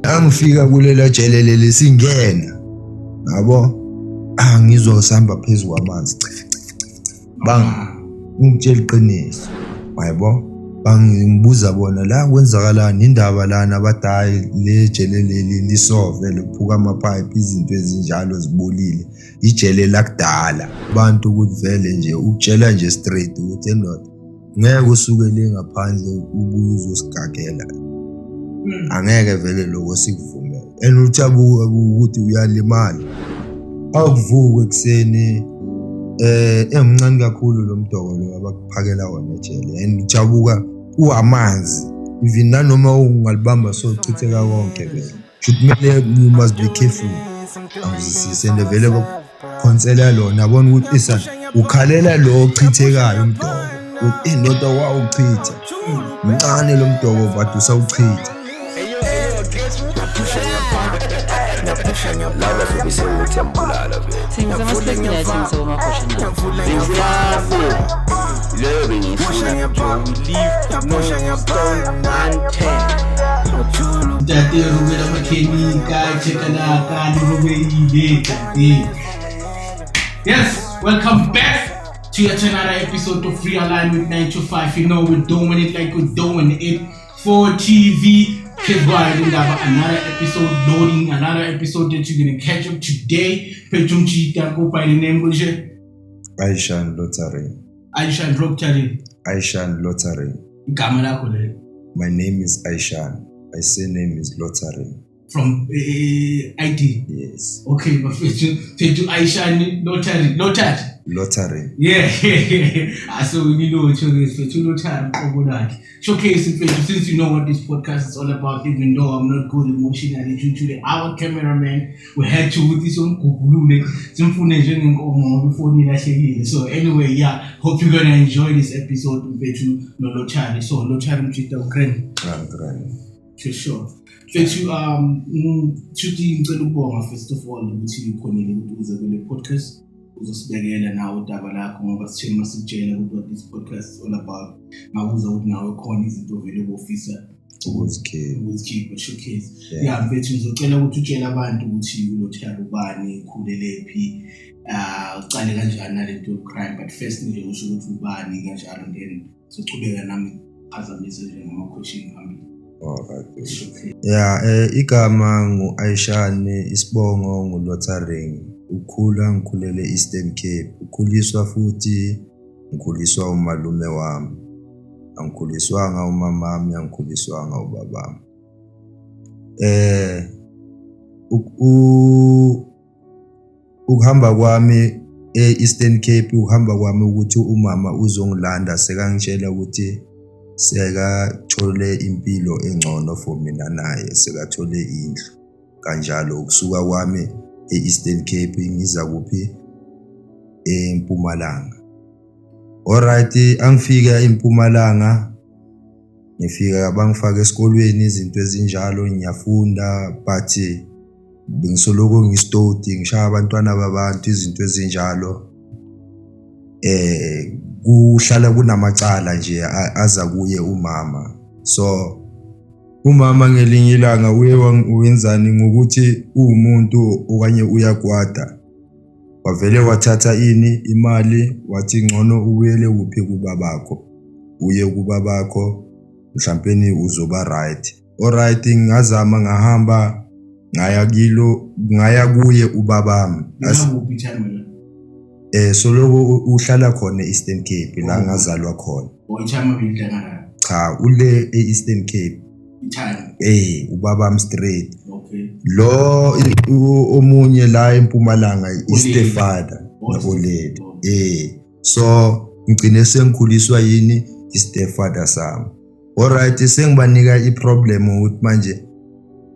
Angifika kulela jele leli singena, yabo, angizwa sihamba phezu kwamanzi, cifi cifi cifi cifi. Bang, ngitshela iqiniso, yabo. Bangibuza bona la kwenzakalani indaba lana, bathi hhayi le jele leli lisove liphuka amaphayiphi, izinto ezinjalo zibolile, ijele lakudala. Abantu ukuthi vele nje ukutshela nje straight ukuthi endoda ngeke usuke le ngaphandle ubuye uzosigagela, angeke vele lokho sikuvumele. And uthi abuka ukuthi uyalimala, awukuvuka ekuseni emncane kakhulu lo mdoko lo abakuphakela wona ejele, and ujabuka uwamanzi, even nanoma ungalibamba sochitheka konke vele. Shuthi kumele you must be careful, angizwisise. And vele bakuphonsela lona, yabona ukuthi isa ukhalela lo ochithekayo umdoko, ukuthi indoda wawuchitha mncane lo mdoko but usawuchitha. Laba zobe sewuthi yambulala vele. Thengisa ama-space la, thengisa bomabhosha. Leyo bengiyifuna. We leave no stone unturned. Ntate Robela Makhenika, Chekalaka, le robehile, tate. Yes, welcome back to yet another episode of Realign with 9 to 5. You know we're doing it like we're doing it for TV. Kedwa Indaba, another episode loading, another episode that you're gonna catch up today. Pechumchi go by the name Gushe. Aishan Lottery. Aishan Rotary. Aishan Lottery. Igama lakho lelo. My name is Aishan, my surname is Lottery. From ID. Yes. Okay, bafethu, Phethu Aishan Lottery. Lottery. Lottery. Yeah. So we need to showcase Phethu Lottery qobo lwakhe. Showcase mfethu, since you know what this podcast is all about, even though I'm not good emotionally due to the our cameraman, we had to ukuthi somgugulule simfune njengenkomo ngoba ifoni ilahlekile. So anyway, yeah, hope you're gonna enjoy this episode mfethu no Lottery. So Lottery mjita ukraine. I'm grand. For sure. Mfethu, Thuthi, ngicela ukubonga first of all ukuthi ukhonile ukuthi uze kule podcast uzosibekela nawe udaba lakho, ngoba sitheni masikutshela ukuthi what this podcast is all about, ngabuza ukuthi nawe khona izinto vele obofisa ukuzikhipha. Ukuzikhipha, showcase. Yeah. Yeah, mfethu, ngizocela ukuthi utshele abantu ukuthi uLothar ubani, ukhulelephi, ucale kanjani nalento yocrime, but first nje usho ukuthi ubani kanjalo, then sochubeka nami phazamise nje ngama-question phambili. Alright. Showcase. Yeah, igama ngu-Aishane, isibongo nguLottering. Ukhula ngikhulele Eastern Cape. Ukhuliswa futhi ngikhuliswa umalume wami. Angikhuliswanga umamami, angikhuliswanga ubabami. Ukuhamba kwami e-Eastern Cape, ukuhamba kwami ukuthi umama uzongilanda, sekangitshela ukuthi sekathole impilo engcono for mina naye, sekathole indlu kanjalo. Ukusuka kwami e-Eastern Cape ngiza kuphi? EMpumalanga. Alright, angifika eMpumalanga, ngifika bangifaka esikolweni, izinto ezinjalo, ngiyafunda, but bengisoloko ngisitoti, ngishaya abantwana babantu, izinto ezinjalo. Kuhlala kunamacala nje aza kuye umama. So umama ngelinye ilanga uye wenzani ngokuthi uwumuntu okanye uyakwata, wavele wathatha ini imali, wathi ngcono ubuyele kuphi? Kubabakho, uye kubabakho, mhlampeni uzoba right. Alright, ngazama ngahamba ngaya kilo, ngaya kuye ubabami. Ngakuphi time la? Soloko uhlala khona e-Eastern Cape la ngazalwa khona. Or i-time abidlangana? Cha, ule e-Eastern Cape. I-time. Ubabami straight. Okay. Lo omunye la eMpumalanga, i-stepfather. Oh, no-olady. Oh. So ngigcine sengikhuliswa yini? I-stepfather sami. Alright, sengibanika i-problem ukuthi manje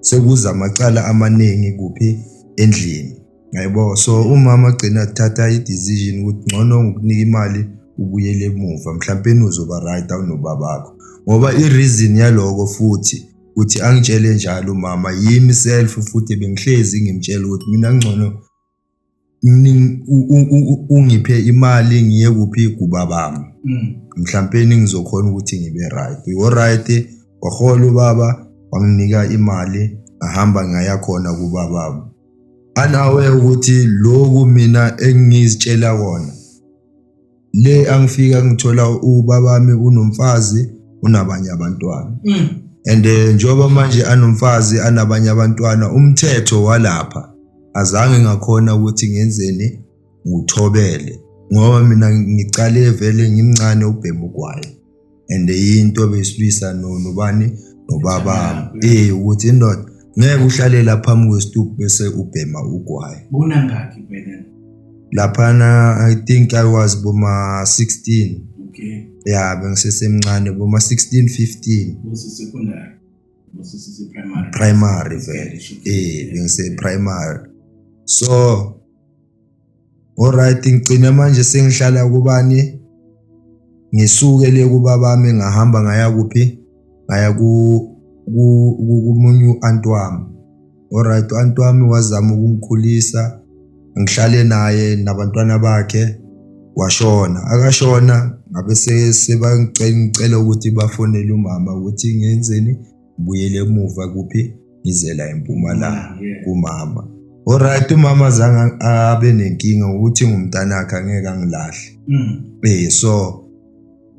sekuza amacala amaningi kuphi? Endlini, yayabo. So umama agcina athatha i-decision ukuthi ngcono ngikunika imali ubuyele emuva, mhlawumbe uzoba right awunobabakho, ngoba i-reason yaloko futhi ukuthi angitshele njalo umama yimi self, futhi bengihlezi ngimtshela ukuthi mina ngcono ungiphe imali ngiye kuphi? Kubabami. Mhlampeni ngizokhona ukuthi ngibe right. Alright, wahola ubaba, wanginika imali. Ngahamba ngaya khona kubabami. Anawe ukuthi lokhu mina engizitshela kona le, angifika ngithola ubabami unomfazi, unabanye abantwana. And njengoba manje anomfazi, anabanye abantwana, umthetho walapha azange ngakhona ukuthi ngenzeni, ngithobele, ngoba mina ngicale vele ngimncane ubhema ugwayi, and into besilwisa nobani, nobabami, ukuthi indoda ngeke uhlale lapha phambi kwesituphu bese ubhema ugwayi. Bonangaki by then? Laphana I think I was boma 16. Ya, bengisesemncane, boma 16, 15. Bose secondary, bose primary? Primary vele, bengise primary. So alright, ngigcina manje sengihlala kubani, ngisuke le kubabami, ngahamba ngaya kuphi, ngaya ku kumunye u-anti wami. Alright, u-anti wami wazama ukungikhulisa, ngihlale naye nabantwana bakhe. Washona, akashona ngabe sebangicela ukuthi bafonele umama ukuthi ngenzeni, ngibuyele emuva kuphi, ngize la eMpumalanga kumama. Alright, umama azange abe nenkinga ukuthi ngumntanakhe, angeke angilahle. So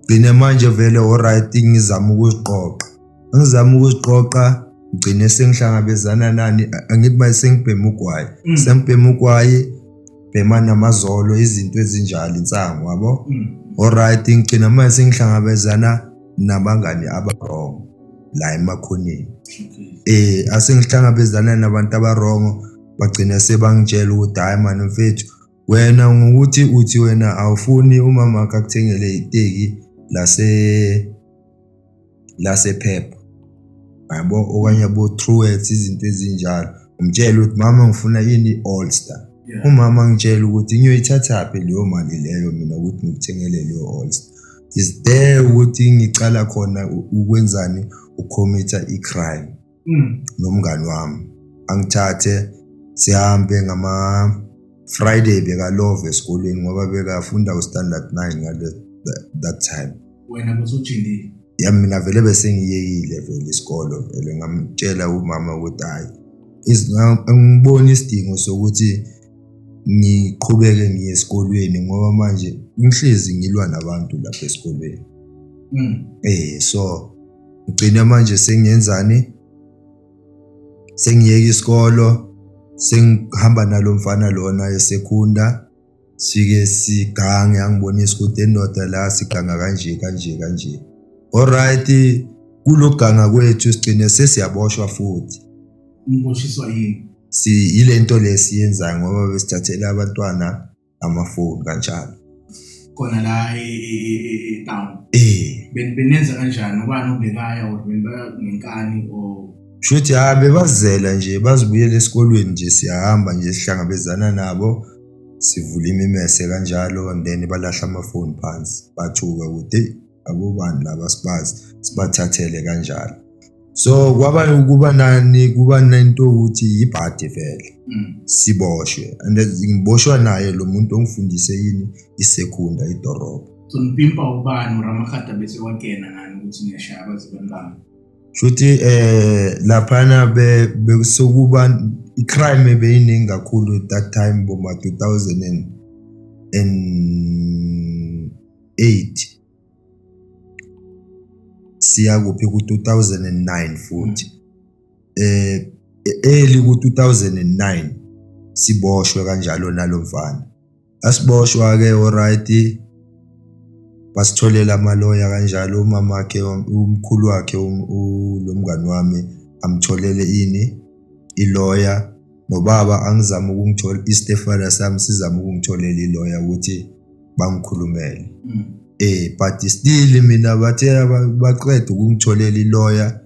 gcine manje vele, alright, ngizama ukuziqoqa, ngizama ukuziqoqa, ngigcine sengihlangabezana nani, angithi manje sengibhema ugwayi. Sengibhema ugwayi, bhema namazolo, izinto ezinjalo, insangu, yabo. Alright, ngigcina manje sengihlangabezana nabangani aba-wrong la emakhoneni. Asengihlangabezana nabantu aba-wrong, bagcina sebangitshela ukuthi, "Hayi mani mfethu, wena ngokuthi uthi wena awufuni umama wakho akuthengele iteki lasephepha, yabo, okanye bo-Truworths, izinto ezinjalo." Ngimtshela ukuthi, "Mama, ngifuna ini, i-All Star." Umama ngitshela ukuthi ngiyoyithathaphi leyo mali leyo mina ukuthi ngikuthengele leyo All Star. Is there ukuthi ngicala khona ukwenzani, uku-commit-a i-crime nomngani wami. Angithathe sihambe ngama Friday, bekalova esikolweni ngoba bekafunda u-standard 9 ngale that time. Wena bosujindile? Ya, mina vele bese ngiyekile vele isikolo vele. Ngamtshela umama ukuthi hayi, angiboni isidingo sokuthi ngiqhubeke ngiye esikolweni ngoba manje ngihlezi ngilwa nabantu lapha esikolweni. So ngigcine manje sengiyenzani, sengiyeka isikolo, sengihamba nalo mfana lona esekhunda, sifike sigange, angibonisa ukuthi endoda la siganga kanje kanje kanje. Alright, kuloganga kwethu sigcine sesiyaboshwa futhi. Niboshiswa yini? Si yilento lesiyenzayo ngoba besithathela abantwana amafoni kanjalo. Khona la e-town? Eh. Benenza kanjani? Ubani obekaya or benibeka ngenkani or? Shuthi ha, bebazela nje, bazibuyela esikolweni nje, siyahamba nje, sihlangabezana nabo, sivula imimese kanjalo, and then balahla amafoni phansi, bathuka ukuthi hey, abobani laba, sibazi, sibathathele kanjalo. So kwaba kuba nani, kuba nento ukuthi ibhadi vele. Siboshwe, and then ngiboshwa naye lo muntu ongifundise yini, isekunda idorobha. So nipimpa ubani or amahata bese wakena nani ukuthi niyashaya abazibani bami? Shuthi laphana bekusokuba i-crime beyiningi kakhulu that time, boma 2008 siya kuphi, ku 2009 futhi, early ku 2009 siboshwe kanjalo nalomfana. Asiboshwa ke, alright, basitholela amaloya kanjalo. Umama wakhe, umkhulu wakhe, lo mngani wami amtholele ini, iloya, nobaba angizama ukungithola, i-stepfather sami sizama ukungitholela iloya ukuthi bangikhulumele. But still mina bathe baqeda ukungitholela iloya,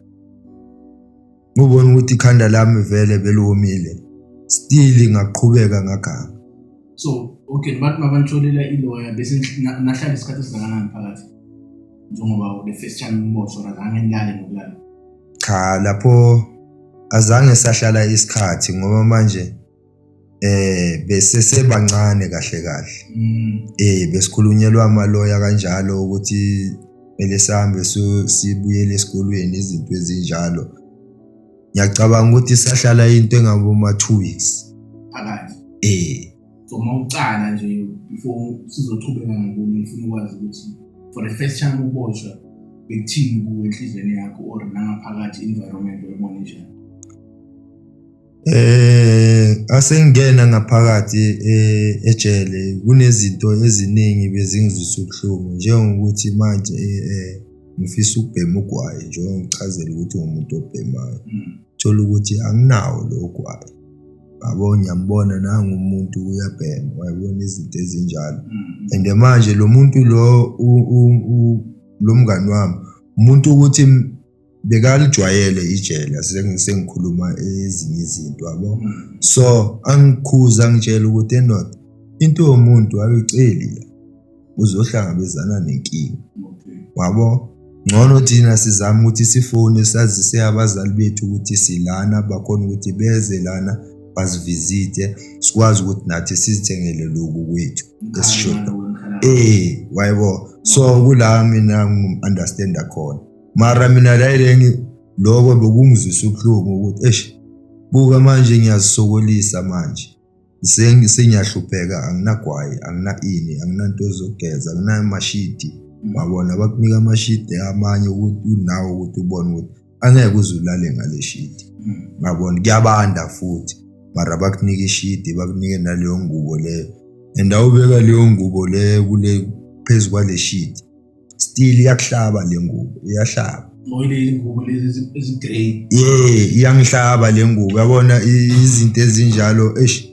ubona ukuthi ikhanda lami vele beliwomile, still ngaqhubeka ngaganga. So okay, bathi mabanitholela iloya, bese nahlala isikhathi esingakanani phakathi, njengoba the first time niboshwa, azange nilale nokulala? Cha, lapho azange sahlala isikhathi ngoba manje bese sebancane kahle kahle. Besikhulunyelwa amaloya kanjalo ukuthi kumele sihambe sibuyele esikolweni, izinto ezinjalo. Ngiyacabanga ukuthi sahlala into engaboma 2 weeks phakathi. Eh. So mawucala nje before sizochubeka ngokunye, ngifuna ukwazi ukuthi for the first time uboshwa bekuthini kuwe enhliziyweni yakho or nangaphakathi, environment oyibona njani? Asengena ngaphakathi ejele, kunezinto eziningi bezingizwisa ubuhlungu, njengokuthi manje ngifisa ukubhema ugwayi, njengoba ngichazela ukuthi ngumuntu obhemayo. Thola ukuthi anginawo lo gwayi, yabo, ngiyambona nangu umuntu uyabhema, wayibona izinto ezinjalo. And manje lo muntu lo, lo mngani wami, umuntu ukuthi bekalijwayele ijele, sengikhuluma ezinye izinto, yabo. So angikhuza, angitshela ukuthi, endoda, into yomuntu ayiceli la, uzohlangabezana nenkinga. Wabo, ngcono thina sizame ukuthi sifone, sazise abazali bethu ukuthi silana, bakhona ukuthi beze lana basivizite, sikwazi ukuthi nathi sizithengele lokhu kwethu esishoda. Wayibo, so kula mina ngi-understanda khona, mara mina la lokho bekungizwisa ubuhlungu ukuthi eish, buka manje ngiyazisokolisa manje, sengiyahlupheka, anginagwayi, angina ini, anginanto zokugeza, anginamashidi. Wabona, bakunika amashidi amanye ukuthi unawo ukuthi ubone ukuthi angeke uze ulale ngale shidi. Ngabona kuyabanda futhi, mara bakunika ishidi, bakunike naleyo ngubo leyo, and awubeka leyo ngubo leyo kule phezu kwale shidi, still iyakuhlaba le ngubo, iyahlaba. Oyile ingubo lezi ezi-grey? Yeah, iyangihlaba le ngubo, yabona, izinto ezinjalo, eish,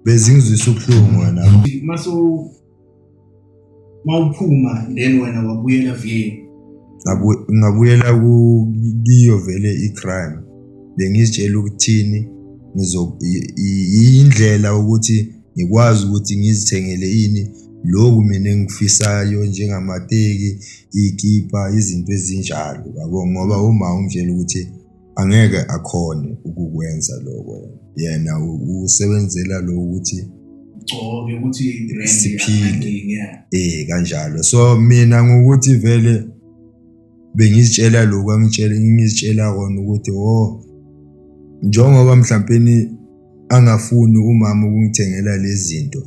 bezingizwisa ubuhlungu wena. Maso mawuphuma then wena wabuyela vele? Ngabuyela kiyo vele i-crime. Bengizitshela ukuthini, ngizo indlela ukuthi ngikwazi ukuthi ngizithengele ini lokhu mina engikufisayo, njengamateki, ikipa, izinto ezinjalo, yabo, ngoba uma ungitshela ukuthi angeke akhone ukukwenza lokho, yena usebenzela lo ukuthi ugcoke ukuthi brand. Siphile. Yeah. Kanjalo, so mina ngokuthi vele bengizitshela lokhu angitshela, ngizitshela kona ukuthi, oh, njengoba mhlawumbe angafuni umama ukungithengela lezi zinto,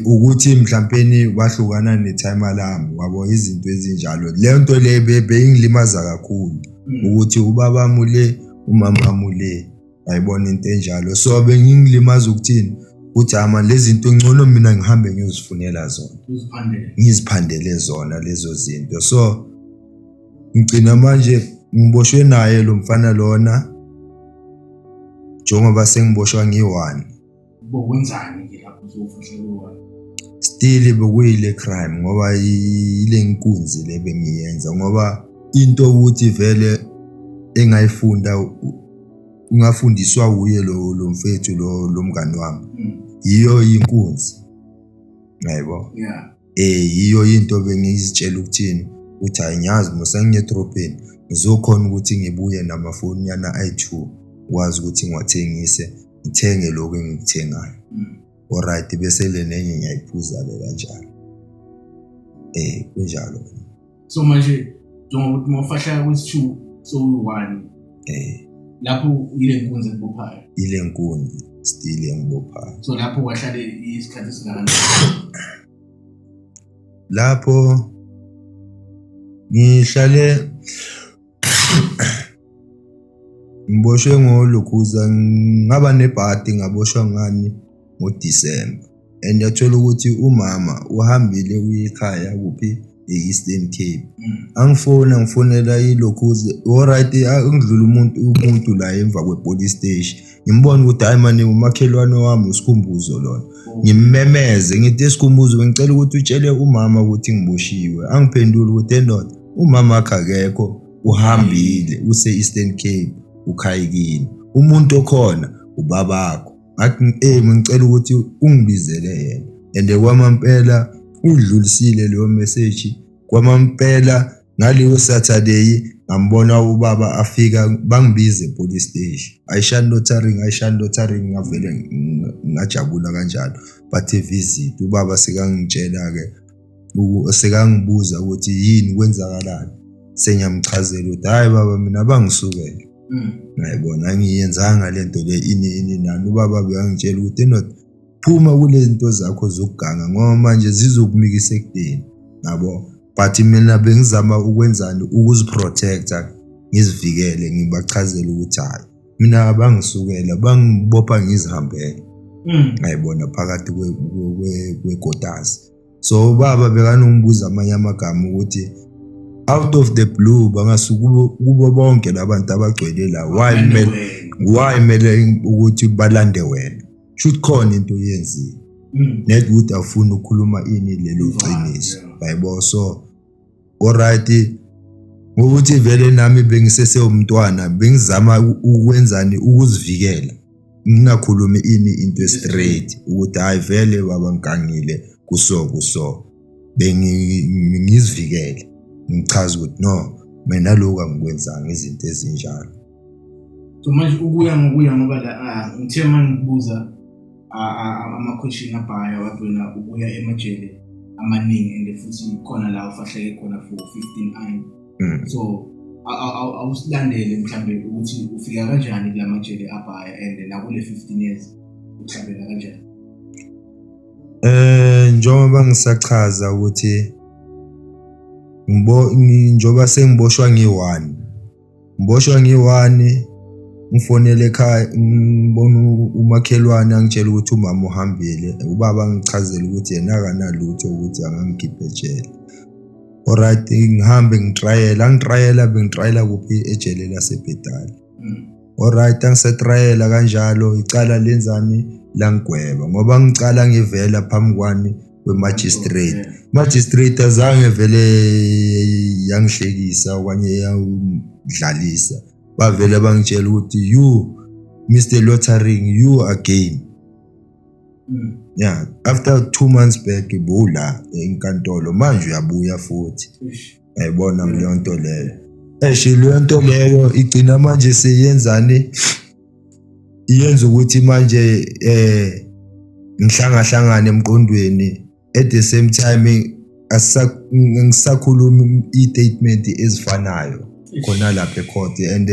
ukuthi mhlawumbe bahlukana ne-timer lami, wabo, izinto ezinjalo. Leyo nto le beyingilimaza kakhulu, ukuthi ubaba le, umama le, ayibona into enjalo. So bengingilimaza ukuthini, ukuthi ama lezi zinto ngcono mina ngihambe ngiyozifunela zona. Uziphandele. Ngiziphandele zona lezo zinto. So ngigcina manje ngiboshwe naye lo mfana lona, njengoba sengiboshwa ngiyi-one. Bokwenzani ke lapho uzofihle kuwona? Still bekuyile crime, ngoba ile nkunzi le bengiyenza, ngoba into ukuthi vele engayifunda, ungafundiswa uye lo mfethu lo mngani wami, yiyo inkunzi, yaybo. Yiyo into bengizitshela ukuthini, ukuthi hayi, ngiyazi mos ngiye edrobheni, ngizokhona ukuthi ngibuye namafoni nyana ayi-two, ngikwazi ukuthi ngiwathengise, ngithenge lokhu engikuthengayo. Alright, bese le nenye ngiyayiphuza-ke kanjalo, kunjalo. So manje njengoba uthi mawufahlaka kwesi-two sowuyi-one, lapho yile nkunzi ekubophayo? Ile nkunzi still engibophayo. So lapho wahlale isikhathi esingakanani? Lapho ngihlale ngiboshwe ngolokhuza, ngaba nebhadi, ngaboshwa ngani, ngoDisemba, and yathola ukuthi umama uhambile, uye ekhaya kuphi, e-Eastern Cape. Angifona, ngifonela ilokhuze, alright, angidlula umuntu la emva kwe-police station, ngimbona ukuthi hayi mani, umakhelwane wami uSikhumbuzo lona. Ngimmemeze ngithi, "Esikhumbuzo, bengicela ukuthi utshele umama ukuthi ngiboshiwe." Angiphendule ukuthi, "Endoda, umama akhe akekho, uhambile, use-Eastern Cape, ukhayikini, umuntu okhona ubabakho." Ngathi, ngicela ukuthi ungibizele yena." And kwamampela udlulisile leyo message. Kwamampela ngaleyo Saturday ngambona ubaba afika, bangibize e-police station, ayishani lottering, ayishani lottering. Ngavele ngajabula kanjalo, but visit ubaba sekangitshela-ke, sekangibuza ukuthi yini, kwenzakalani. Sengiyamchazela ukuthi, "Hayi baba, mina bangisukela." Ngayibona angiyenzanga lento le, ini ini nani. Ubaba bekangitshela ukuthi enot phuma kule zinto zakho zokuganga ngoba manje zizokumikisa ekudeni, yabo. But mina bengizama ukwenzani, ukuziprotecta, ngizivikele, ngibachazele ukuthi hhayi, mina abangisukela bangibopha ngizihambele. Ngayibona phakathi kwekotazi. So ubaba bekanongibuza amanye amagama ukuthi out of the blue bangasuka kubo bonke labantu abagcwele la, why mele ukuthi balande wena? Shuthi khona into oyenzile. Net ukuthi awufuni ukukhuluma ini lelo qiniso, yaybo. So alright, ngokuthi vele nami bengisesewumntwana, bengizama ukwenzani, ukuzivikela, ngingakhulumi ini into straight ukuthi hayi vele baba ngigangile kuso kuso. Bengizivikele, ngichaza ukuthi no, mina lokhu angikwenzanga, izinto ezinjalo. So manje ukuya ngokuya, ngoba la ngithe uma ngikubuza ama-question abhaya, wathi wena ubuya emajele amaningi and futhi khona la ufahleke khona for 15. So awusilandele mhlambe ukuthi ufika kanjani kula majele abhaya and nakule 15 years uhlabela kanjani? Njengoba ngisachaza ukuthi njengoba sengiboshwa ngi-1, ngiboshwa ngi-1, ngifonele ekhaya, ngibona umakhelwane angitshela ukuthi umama uhambile, ubaba angichazela ukuthi yena akanalutho ukuthi angangikhipha ejele. Alright, ngihambe ngitrayela, angitrayela, bengitrayela kuphi? Ejele laseBhetali. Alright, angisetrayela kanjalo, icala lenzani, langigweba ngoba ngicala ngivela phambi kwani, kwe-magistrate. Magistrate azange vele yangihlekisa okanye yangidlalisa, bavele bangitshela ukuthi you Mr Lottering, you again. Yeah, after 2 months back bula enkantolo, manje uyabuya futhi. Ayibona leyo nto leyo, eshe leyo nto leyo igcina manje seyenzani, iyenza ukuthi manje ngihlangahlangane emqondweni. At the same time ngisakhuluma i-statement ezifanayo khona lapha ecourt, and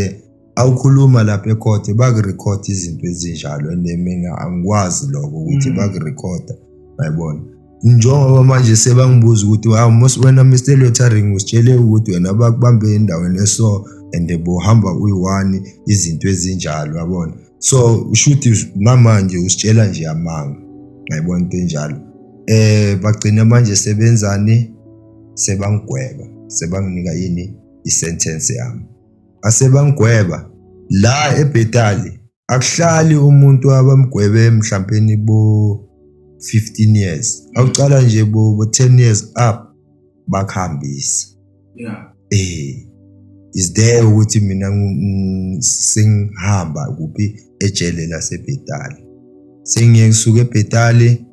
awukhuluma lapha ecourt bakurecord izinto ezinjalo, and mina angikwazi lokho ukuthi bakurekhoda, bayibona. Njengoba manje sebangibuza ukuthi hawu mos wena Mr Lottering usitshele ukuthi wena bakubambe endaweni eso and bohamba uyi-one, izinto ezinjalo, yabona. So ushuthi namanje usitshela nje amanga, ngayibona into enjalo. Bagcina manje sebenzani, sebangigweba, sebanginika yini, isentence yami. Asebangigweba la eBhetali, akuhlali umuntu abamgwebe mhlampeni bo 15 years, awucala nje bo 10 years up bakuhambisa. Is there ukuthi mina sengihamba kuphi, ejele laseBhetali. Sengiye ngisuka eBhetali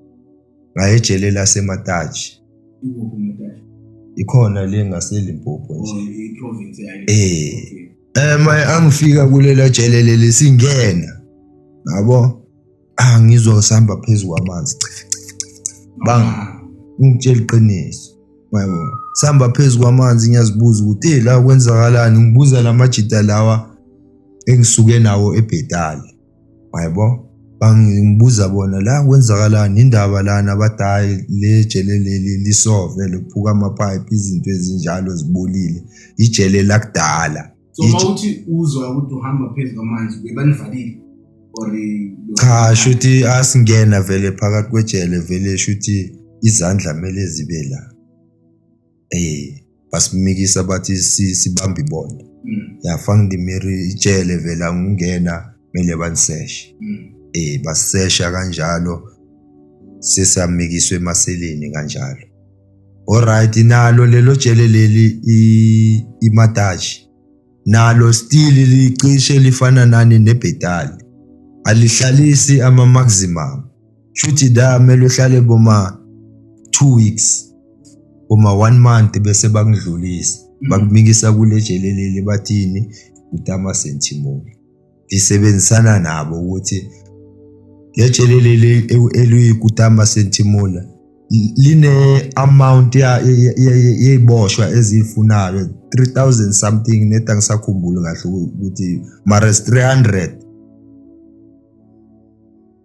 ngaye ejele laseMataji. Ikuphi uMataji? Ikhona le ngaseLimpopo nje. Oh, i-province yayo. Eh. Okay. Ma angifika kulela jele leli, singena, yabo, ngizwa sihamba phezu kwamanzi, chifi chifi chifi chifi. Bang, ngitshela iqiniso, yabo, sihamba phezu kwamanzi. Ngiyazibuza ukuthi hey, la kwenzakalani? Ngibuza lamajita lawa engisuke nawo eBhetali, yabo, bangibuza bona la kwenzakalani, indaba lana. Bathi hayi, le jele leli lisove liphuka amapipe, izinto ezinjalo zibolile, ijele lakudala. So uma uthi uzwa ukuthi uhamba phezu kwamanzi, bebanivalile or? Cha, shuthi asingena vele phakathi kwejele vele, shuthi izandla kumele zibe la, basimikisa, bathi sibambe ibonda. Yafanga ijele vele, angungena kumele baniseshe. Basesha kanjalo, sesamikiswe emaseleni kanjalo. Alright, nalo lelo jele leli iMataji nalo still licishe lifana nani, neBhetali, alihlalisi ama maximum. Shuthi da kumele uhlale boma 2 weeks, boma 1 month, bese bakudlulisa, bakumikisa kule jele leli bathini, uTama Sentimula. Lisebenzisana nabo ukuthi le jele leli eliyikutama Sentimula line amount yeyiboshwa eziyifunayo. 3000 something, neta ngisakhumbuli kahle ukuthi mara is 300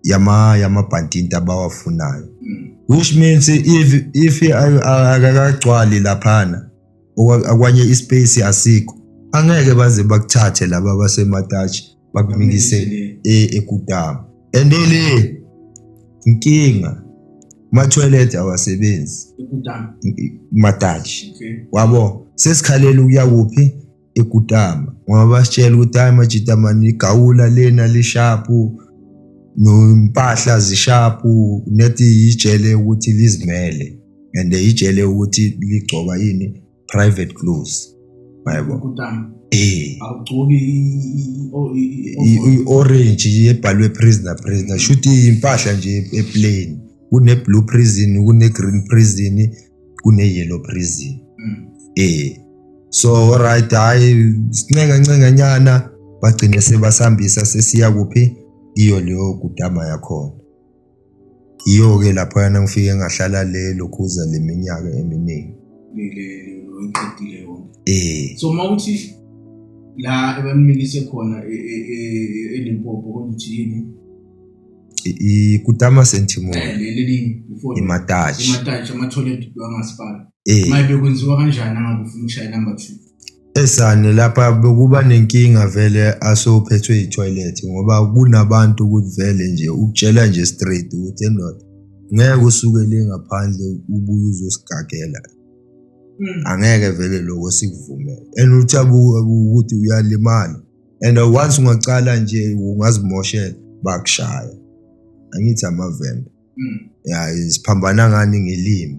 yamabhantinti abawafunayo, which means if akakagcwali laphana, akwanye ispace asikho, angeke baze bakuthathe laba basematachi bakumikise eKutama. And le inkinga, ma-toilet awasebenzi matachi. Wabo sesikhalela ukuya kuphi? EKutama, ngoba basitshela ukuthi hayi majita mani, igawula lena lishapu nompahla zishapu, nethi ijele ukuthi lizimele and ijele ukuthi ligcoka yini, private clothes, yabo. Awugcoki i-orange ebhalwe prisoner, prisoner, shuthi impahla nje eplain. Kune blue prison, kune green prison, kune yellow prison. So alright, hayi sincenga ncenga nyana, bagcine sebasambisa sesiya kuphi, iyo leyo Kutama yakhona. Iyo-ke laphayana ngifike ngahlala le lokhuza leminyaka eminingi. Le oyiqedile yonke. So mawuthi la ebanimikise khona eLimpopo, kodwa uthi yini? IKutama Sentimore. Leli before iMatachi. IMatachi, ama-toilet wangasipala. Maye bekwenziwa kanjani angabe ufuna ukushaya number 2? Esane lapha bekuba nenkinga vele, asophethwe i-toilet, ngoba kunabantu ukuthi vele nje ukutshela nje straight ukuthi endoda ngeke usuke le ngaphandle ubuye uzosigagela. Angeke vele lokho sikuvumele. And uthabuka ukuthi uyalimala. And once ungacala nje ungazimoshela, bakushaya. Angithi amavenda. Ya, siphambana ngani ngelimi,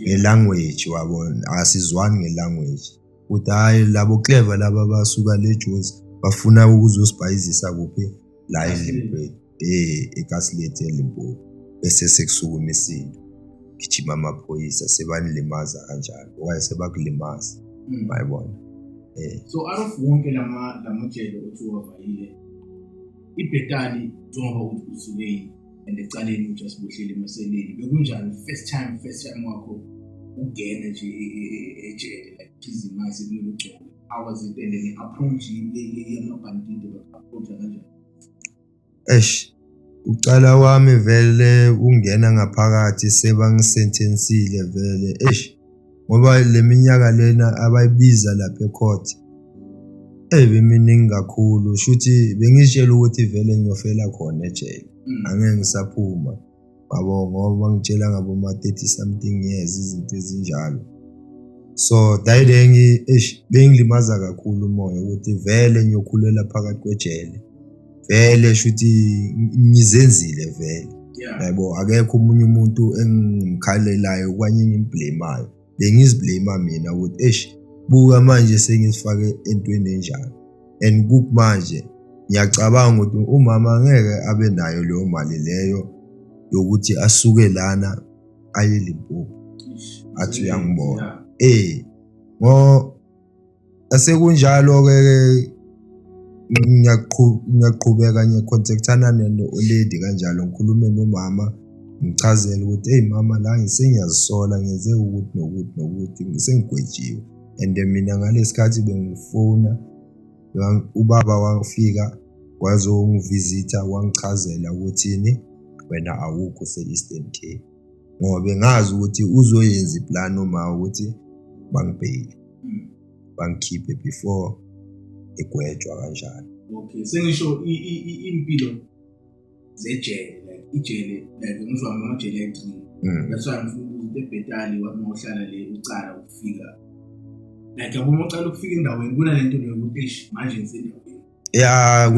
ngelanguage, wabona, asizwani ngelanguage. Uthi hayi labo clever laba basuka le Jozi bafuna ukuzosibhayizisa kuphi la eLimpopo, ekasi lethu eLimpopo, bese sekusukuma isinto, gijima amaphoyisa sebanilimaza kanjalo, okanye sebakulimaza, mayibona. So out of wonke lamajele othi uwavayile, iBhetali njengoba uthi usuke and ecaleni uthi asibuhleli emaseleni, bekunjani first time wakho ungena nje ejele, like prison mase kumele ugcoke, how was it? And then i-approach yamabhantindi, baku-approach kanjani? Eish, ucala wami vele ungena ngaphakathi sebangisentensile vele, eish, ngoba le minyaka lena abayibiza lapha ecourt beminingi kakhulu, shuthi bengitshela ukuthi vele ngiyofela khona ejele, angeke ngisaphuma, yabo, ngoba bangitshela ngabo ma 30 something years, izinto ezinjalo. So dayilengi, eish, bengilimaza kakhulu umoya ukuthi vele ngiyokhulela phakathi kwejele, vele shuthi ngizenzile vele. Yabo, akekho omunye umuntu engimkhalelayo okanye engimblame-ayo, bengiziblame mina ukuthi eish, buka manje sengizifake entweni enjani. And kumanje ngiyacabanga ukuthi umama angeke abe nayo leyo mali leyo yokuthi asuke lana aye eLimpopo athi uyangibona. Ngo asekunjalo ke ngiyaqhubeka ngiyacontactana no-lady kanjalo, ngikhulume nomama, ngichazele ukuthi hey mama, la ngisengiyazisola, ngenze ukuthi nokuthi nokuthi, sengigwetshiwe. And mina ngalesikhathi bengifona, ubaba wafika wazongivisitha, wangichazela ukuthi wena awukho se-Eastern Cape, ngoba bengazi ukuthi uzoyenza iplan uma ukuthi bangibheke bangikhiphe before egwetshwa kanjalo. Okay, sengisho impilo zejele, like ijele, like ngizwa ngamajele ayi-3. That's why ngifuna ukuthi eBhetali wathi mawuhlala le ucala ukufika, like yabo uma ucala ukufika endaweni kunalento leyo ukuthi eish, manje ngisendaweni. Ya,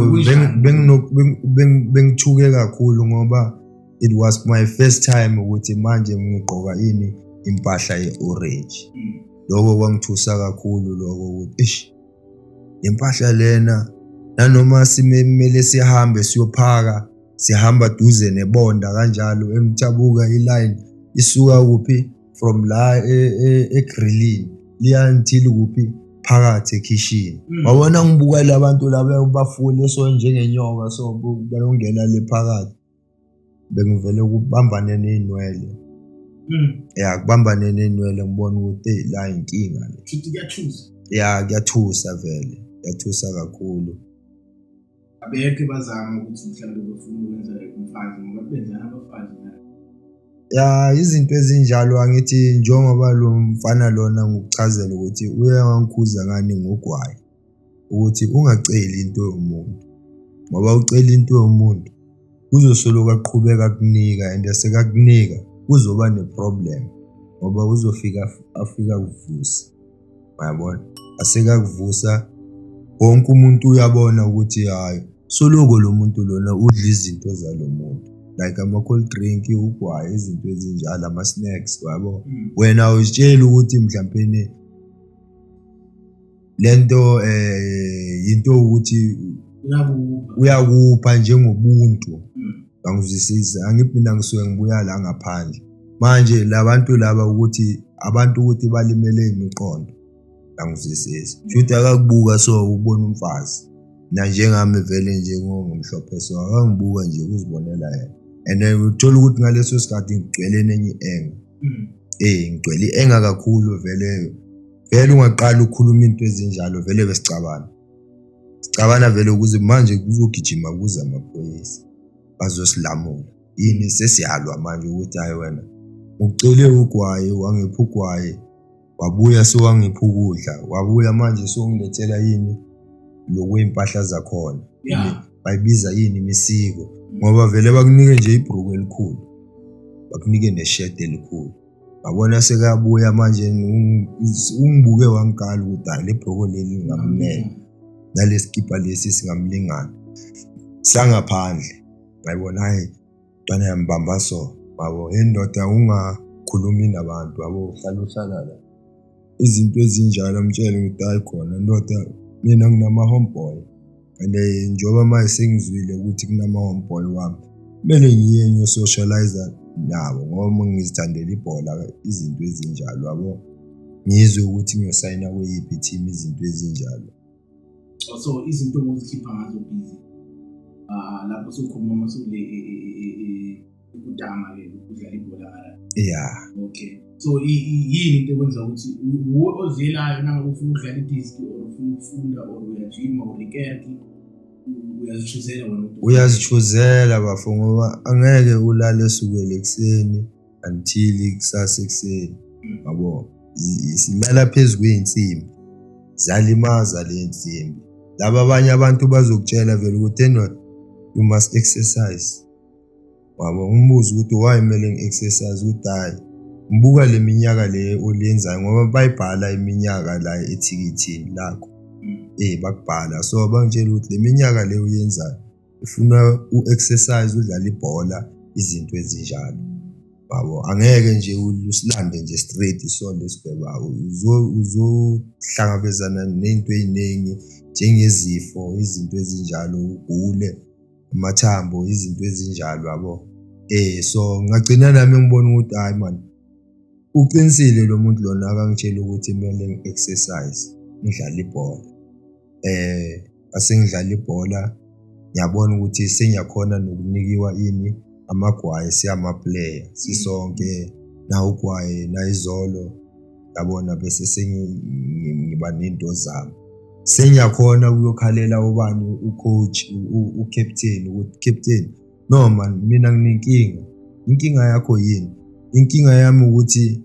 bengithuke kakhulu ngoba it was my first time ukuthi manje ngigqoka ini, impahla ye-orange. Lokho kwangithusa kakhulu lokho ukuthi eish, impahla lena nanoma simele sihambe siyophaka, sihamba duze nebonda kanjalo, emthabuka iline isuka kuphi, from la egrillini liya until kuphi, phakathi ekhishini. Wabona ngibuka labantu laba bafule so njengenyoka, so bayongena le phakathi, bengivele kubambane nezinwele. Ya, kubambane nezinwele, ngibona ukuthi hey, la inkinga le. Shuthi kuyathusa. Ya, kuyathusa vele, kuyathusa kakhulu. Abekho bazama ukuthi mhlawumbe befuna ukwenza umfazi ngoba benzana abafazi na. Ya, izinto ezinjalo angithi njengoba lo mfana lona ngikuchazela ukuthi uye wangikhuza ngani ngogwayi ukuthi ungaceli into yomuntu ngoba ucela into yomuntu uzosoloku aqhubeka akunika and esekakunika kuzoba ne-problem ngoba uzofika afika kuvusa, uyabona, asekakuvusa wonke umuntu uyabona ukuthi hhayi soloko lo muntu lona udla izinto zalo muntu like ama-cold drink, ugwayi, izinto ezinjalo, ama-snacks, yabo. Wena awuzitsheli ukuthi mhlampeni lento yinto ukuthi Uyakupha. Uyakupha njengobuntu. Angizwisisa, angithi mina ngisuke ngibuya la ngaphandle manje labantu laba ukuthi abantu ukuthi balimele imiqondo, angizwisisi. Shuthi akakubuka so ubona umfazi na njengami vele nje ngomhlophe, so akangibuka nje ukuzibonela yena and then uthola ukuthi ngaleso sikhathi ngigcwele nenye i-anger. Ngigcwele i-anger kakhulu vele vele ungaqala ukukhuluma into ezinjalo vele besicabana sicabana vele ukuze manje kuzogijima kuze amaphoyisa bazosilamula yini, sesiyalwa manje ukuthi hayi wena ngikucele ugwayi wangipha ugwayi, wabuya sewangipha ukudla, wabuya manje sewungilethela yini lokwey'mpahla zakhona. Bayibiza yini imisiko ngoba vele bakunike nje ibhruku elikhulu, bakunike neshedi elikhulu. Ngabona sekabuya manje ungibuke wangikala ukuthi hayi le bhruku leli lingamnene nalesikipa lesi singamlingana. Sangaphandle ngayibona hayi mntwana yambamba so yabo indoda ungakhulumi nabantu yabo uhlala uhlala la izinto ezinjalo. Mtshele ukuthi hayi khona ndoda mina nginama-homeboy and njengoba manje sengizwile ukuthi kunama-homeboy wami kumele ngiye ngiyo-socialize nabo ngoba uma ngizithandela ibhola izinto ezinjalo yabo ngizwe ukuthi ngiyosayina kweyiphi team izinto ezinjalo. So izinto ozikhipha ngazo busy lapho sokhuluma masule ukudama-ke ukudlala ibhola ngala. Yeah. Okay, so yini into ekwenza ukuthi uwe oziyelayo nangabe ufuna ukudlala idiski or ufuna ukufunda or uyajima or ikerki, uyazi-choosela wena ukuthi Uyazi-choosela bafo ngoba angeke ulale sukele ekuseni until kusasa ekuseni yabo. Silala phezu kwey'nsimbi, ziyalimaza le nsimbi. Laba abanye abantu bazokutshela vele ukuthi endoda you must exercise wabo. Umbuze ukuthi why kumele ngi-exercise, ukuthi hhayi ngibuka le minyaka le oliyenzayo ngoba bayibhala iminyaka la ethikithini lakho. Bakubhala so bangitshela ukuthi le minyaka le uyenzayo ifuna u-exercise, udlale ibhola, izinto ezinjalo yabo. Angeke nje usilande nje straight so lesigweba uzohlangabezana ney'nto ey'ningi njengezifo, izinto ezinjalo, ugule amathambo, izinto ezinjalo yabo. So ngagcina nami ngibona ukuthi hhayi man uqinisile lo muntu lona akangitshela ukuthi kumele ngi-exercise ngidlale ibhola. Ase ngidlala ibhola ngiyabona ukuthi sengiyakhona nokunikiwa ini amagwayi siyama-player sisonke nawu ugwayi nayizolo yabona, bese sengiba ney'nto zami. Sengiyakhona ukuyokhalela ubani u-coach u-captain ukuthi captain no man mina nginenkinga. Inkinga yakho yini? Inkinga yami ukuthi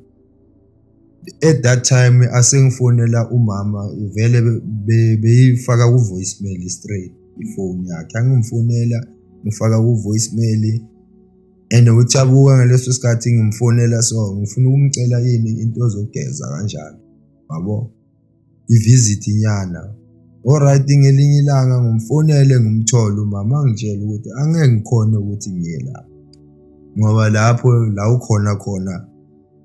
at that time asengifonela umama vele beyifaka ku-voicemail straight ifoni yakhe, angimfonela ngifaka ku-voicemail and uthi abuka ngaleso sikhathi ngimfonela so ngifuna ukumcela yini into zokugeza kanjalo yabo, i-visit nyana. Alright, ngelinye ilanga ngimfonele ngimthole umama angitshele ukuthi angeke ngikhone ukuthi ngiye lapho ngoba lapho la ukhona khona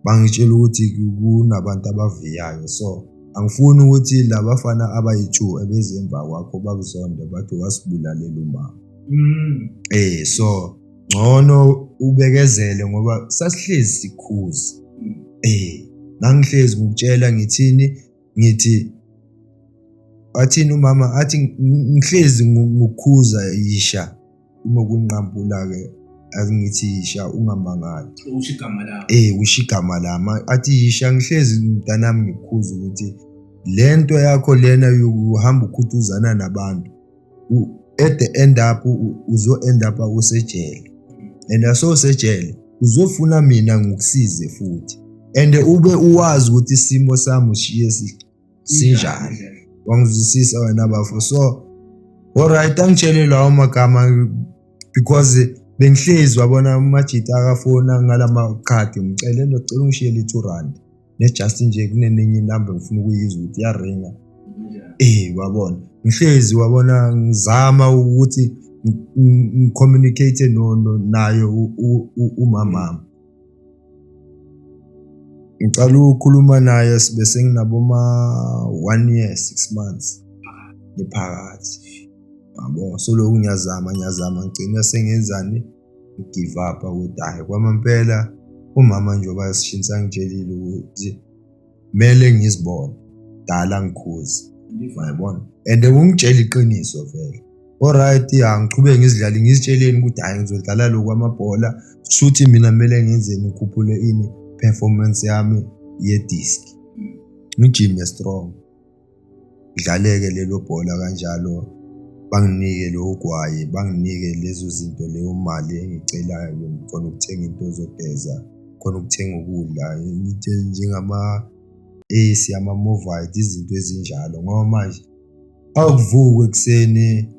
bangitshela ukuthi kunabantu abaviyayo, so angifuni ukuthi labafana abayi-two ebeze emva kwakho bakuzonde bathi wasibulalela umama. So ngcono ubekezele ngoba sasihlezi sikhuza. Ngangihlezi ngikutshela ngithini, ngithi athini umama athi ngihlezi ngikukhuza yisha unokunqampula-ke angithi yisha ungamangali. Usho igama lakho. Usho igama lami athi yisha ngihlezi mntanami ngikukhuza ukuthi Lento yakho lena yokuhamba ukhuthuzana nabantu, at the end up uzo end up usejele, and asosejele uzofuna mina ngikusize futhi, and ube uwazi ukuthi isimo sami ushiye sinjani. Wangizwisisa wena bafo? So alright, angitshele lawo magama because bengihlezi wabona amajita akafona ngalamakhadi, ngicele ndocela ungishiyele i-R2 ne-just nje kunenenye inamba ngifuna ukuyizwa ukuthi iyaringa. Wabona ngihlezi wabona ngizama ukuthi ngicommunicate nayo umamama. Ngicala ukukhuluma naye sibe senginabo ma 1 year 6 months ngiphakathi, yabo. So lokhu ngiyazama ngigcina sengenzani, ngigive up ukuthi hayi kwamampela umama njengoba sishintsha ngitshelile ukuthi kumele ngizibone dala ngikhuze, uyabona, and ungitshela iqiniso vele. Alright, ya ngichubeke ngizidlale, ngizitsheleni ukuthi hayi ngizodlala lokhu amabhola, shuthi mina kumele ngenzeni, ngikhuphule ini performance yami ye-disc, ngijime strong, ngidlaleke lelo bhola kanjalo, banginike lo gwayi, banginike lezo zinto, leyo mali engicelayo, ngikhona ukuthenga into zokugeza, khona ukuthenga ukudla, into njengama-AC, ama-Movite, izinto ezinjalo. Ngoba manje awukuvuka ekuseni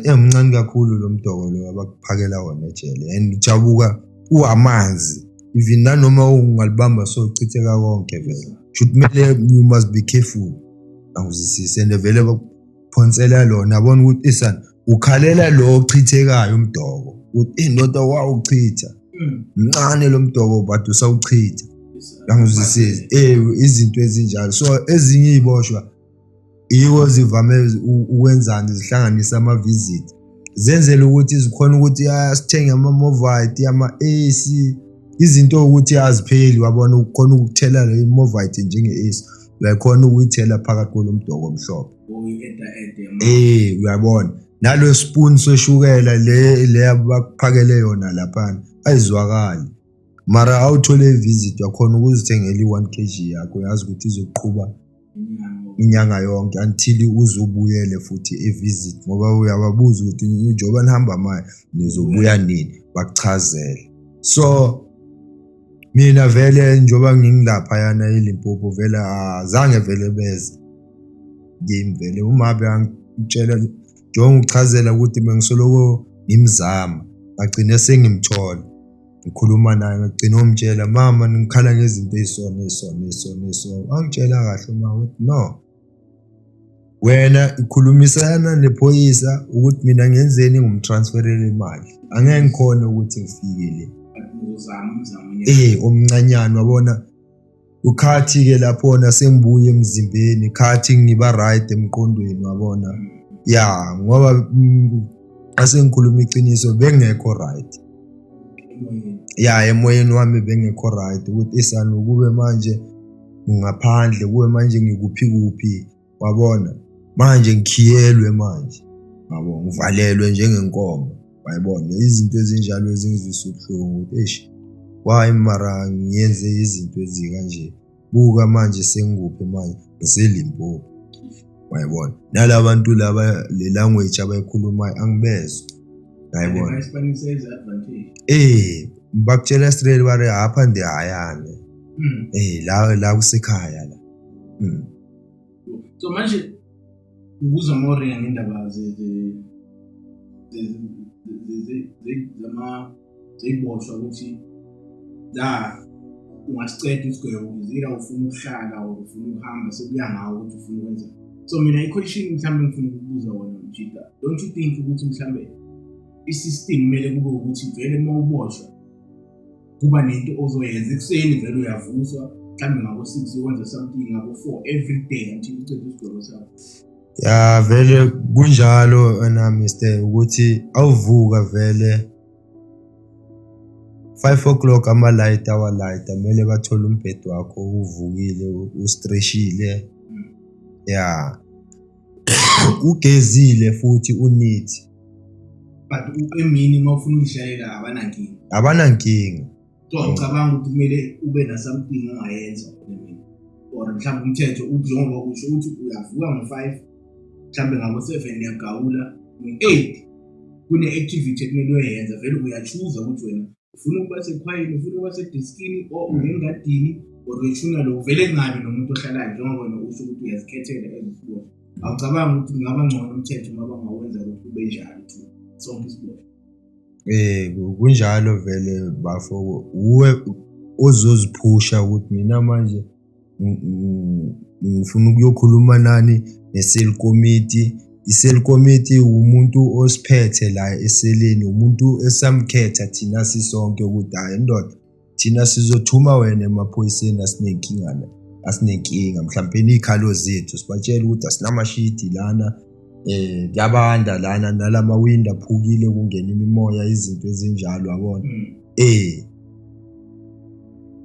emncane kakhulu lo mdoko lo abakuphakela wona ejele, and ujabuka uwamanzi, even nanoma ungalibamba so uchitheka konke vele. Shuthi kumele you must be careful, angizwisise. And vele bakuphonsela lona, yabona ukuthi isana ukhalela lo ochithekayo umdoko ukuthi indoda wawuchitha mncane lo mdoko but usawuchitha, angizwisise. Izinto ezinjalo. So ezinye iziboshwa yiko zivame ukwenzani, zihlanganisa ama-visit, zenzele ukuthi zikhona ukuthi sithenge ama-Movite, ama-AC, izinto ukuthi azipheli, wabona, ukhona ukuthela le Movite njenge-AC, uyakhona ukuyithela phakathi kwalo mdoko omhlophe. Uyabona nalo spoon soshukela le abakuphakele yona laphana ayizwakali, mara awuthole i-visit uyakhona ukuzithengela i-1 kg yakho, uyazi ukuthi izoqhuba inyanga yonke until uzobuyele futhi e-visit, ngoba uyababuza ukuthi njengoba nihamba manje nizobuya nini, bakuchazele. So mina vele njengoba ngingilaphayana eLimpopo vele azange vele beze kimi vele, uma bengitshela njengoba ngichazela ukuthi bengisoloko ngimzama, ngagcina sengimthola ngikhuluma naye, ngagcina ngomtshela mama ngikhala ngezinto ey'sona ey'sona ey'sona ey'sona. Wangitshela kahle uma ukuthi no, wena ikhulumisana nephoyisa ukuthi mina ngenzeni, ngimtransferele imali, angeke ngikhone ukuthi ngifike le. Omncanyana wabona ukhathi-ke laphona sengibuye emzimbeni, khathi ngiba right emqondweni, wabona. Ya ngoba asengikhuluma iqiniso bengekho right, ya emoyeni wami bengekho right ukuthi isani kube manje ngaphandle, kube manje ngikuphi kuphi, wabona manje ngikhiyelwe manje, yabo, ngivalelwe njengenkomo, wayibona izinto ezinjalo ezingizwisa ubuhlungu ukuthi eish why mara ngiyenze izinto ezikanje, buka manje sengikuphi manje, ngiseLimpopo, wayibona nalabantu laba le language abayikhulumayo angibezwa, wayibona. Bakutshela straight bare hapha ndihayane, la kusekhaya la. So manje ngikuzwa moringa ngendaba zeyiboshwa ukuthi la ungasiceda isigwebo, either ufuna ukuhlala or ufuna ukuhamba, sekuya ngawo ukuthi ufuna ukwenza. So mina i-question mhlawumbe ngifuna ukubuza wona Mjita, don't you think ukuthi mhlawumbe i-system kumele kube ukuthi vele uma uboshwa kuba nento ozoyenza ekuseni, vele uyavuswa mhlawumbe ngabo-6 uyokwenza something ngabo-4 every day until ucede isigwebo sakho? Ya vele kunjalo wena mister, ukuthi awuvuka vele 5 o'clock ama-light awalight, kumele bathole umbhede wakho uvukile, ustreshile, ya ugezile futhi uneat. But emini uma ufuna ukudlalela abanankinga? Abanankinga. So ngicabanga ukuthi kumele ube na something ongayenza emini. Or mhlawumbe umthetho uthi, njengoba usho ukuthi uyavuka ngo-5, mhlawumbe ngabo-7 niyagawula, ngo-8 kune-activity ekumele uyoyenza, vele uya-choose-a ukuthi wena ufuna ukuba sekhwayeni, ufuna ukuba sediskini, or ungengadini, or uyofuna lokhu, vele kungabi nomuntu ohlalayo, njengoba wena usho ukuthi uyazikhethela as isiboshwa. Awucabangi ukuthi kungaba ngcono umthetho uma bangawenza ukuthi kube njalo to sonke isiboshwa? Kunjalo vele bafo, uwe ozoziphusha ukuthi mina manje ngifuna ukuyokhuluma nani ne-cell committee. I-cell committee umuntu osiphethe la eseleni, umuntu esamkhetha thina sisonke ukuthi hhayi ndoda, thina sizothuma wena emaphoyiseni, asinenkinga la, asinenkinga mhlawumpe iy'khalo zethu sibatshele ukuthi asinamashidi lana, kuyabanda lana, nalamawindi aphukile, kungena imimoya, izinto ezinjalo, yabona.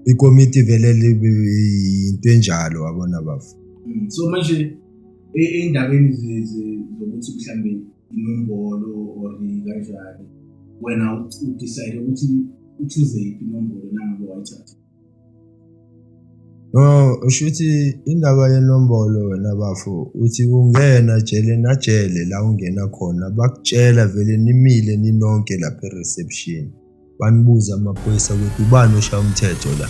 Ikomiti vele into enjalo, wabona bafo. So manje ey'ndabeni zokuthi mhlambe inombolo or kanjani, wena u-decide ukuthi u-choose yiphi inombolo nangabe wayithatha? No, usho ukuthi indaba yenombolo wena bafo, uthi ungena jele najele la ungena khona bakutshela vele nimile ninonke lapha e-reception, banibuza amaphoyisa ukuthi ubani oshaya umthetho la.